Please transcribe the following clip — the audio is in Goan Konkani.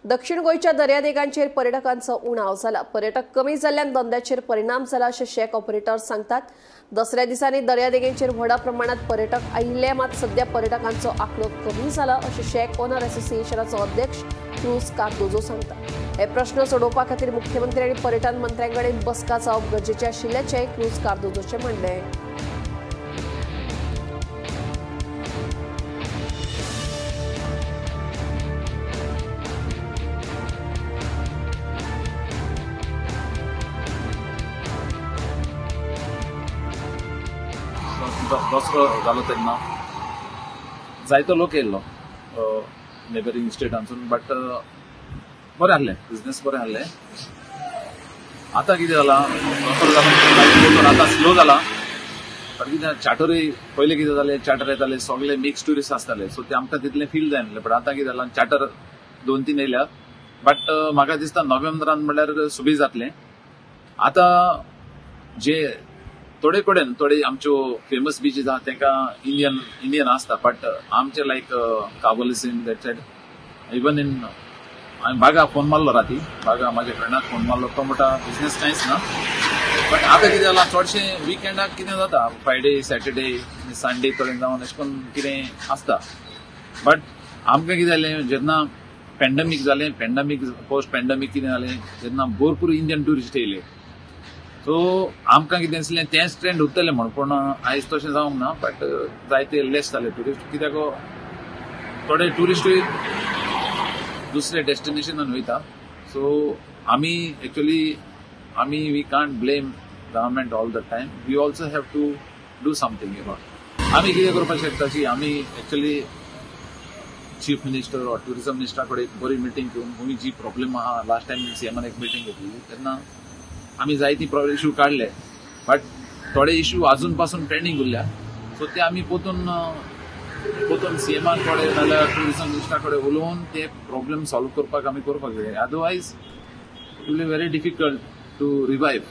दक्षिण गोंयच्या दर्यादेगांचेर पर्यटकांचो उणाव जाला। पर्यटक कमी जाल्ल्यान धंद्याचेर परिणाम जाला अशें शॅक ऑपरेटर्स सांगतात। दसऱ्या दिसांनी दर्यादेगेंचेर व्हडा प्रमाणात पर्यटक आयिल्ले, मात सध्या पर्यटकांचो आंकडो कमी जाला अशें शॅक ओनर असोसिएशनाचो अध्यक्ष क्रूज कार्दोजो सांगता। हे प्रश्न सोडोवपा खातीर मुख्यमंत्री आनी पर्यटन मंत्र्यां कडेन बसका जावप गरजेचें आशिल्ल्याचें क्रूज कार्दोजोचें म्हणणें। दसरो जालो तेन्ना जायतो लोक येयल्लो नेबरींग स्टेटांसून, बट बरें आहलें, बिजनेस बरें आहलें। आतां कितें जालां, दसरो जालो आतां स्लो जाला, बट कितें चार्टरूय पयलीं कितें जालें, चार्टर येताले सगळे मिक्स ट्युरिस्ट आसताले, सो ते आमकां तितलें फील जायनासलें। बट आतां कितें जालां, चार्टर 2-3 येयल्या, बट म्हाका दिसता नोव्हेंबरान म्हणल्यार सुबी जातलें। आतां जे थोडे कडेन थोडे आमच्यो फेमस बिचीस आहा तांकां इंडियन आसता, बट आमचे like Cavelossim that side, even in हांवें बागा फोन मारलो राती, बागा म्हाज्या फ्रेंडाक फोन मारलो, तो म्हणटा बिजनेस कांयच ना। बट आतां कितें जालां, चडशें विकेंडाक कितें जाता, फ्रायडे सॅटर्डे संडे थोडे जावन अशें करून कितें आसता। बट आमकां कितें जालें, जेन्ना पेंडमीक जालें, पेंडमीक पोस्ट पेंडमीक कितें जालें, जेन्ना भरपूर इंडियन ट्युरिस्ट येयले, सो आमकां कितें दिसलें तेंच ट्रेंड उरतलें म्हण, पूण आयज तशें जावंक ना। बट जायते लेस जाले ट्युरिस्ट, कित्याक थोडे ट्युरिस्टूय दुसरे डेस्टिनेशनान वयता। सो आमी एक्चुअली आमी we can't blame government all the time, we also have to do something about. आमी कितें करपाक शकता की आमी actually chief minister or tourism मिनिस्टरा कडेन एक बरी मिटींग घेवन आमी जी प्रॉब्लेम आहा, लास्ट टायम सीएमान एक मिटींग घेतली तेन्ना आमी जायती प्रॉब्लेम इशू काडले, बट थोडे इशू अजून पासून पेंडींग उरल्या। सो ते आमी पोतून पोतून सीएमा कडेन नाजाल्यार ट्युरिजम मिनिस्टरा कडेन उलोवन ते प्रॉब्लेम सॉल्व करपाक आमी करपाक जाय। Otherwise it will be very difficult to revive.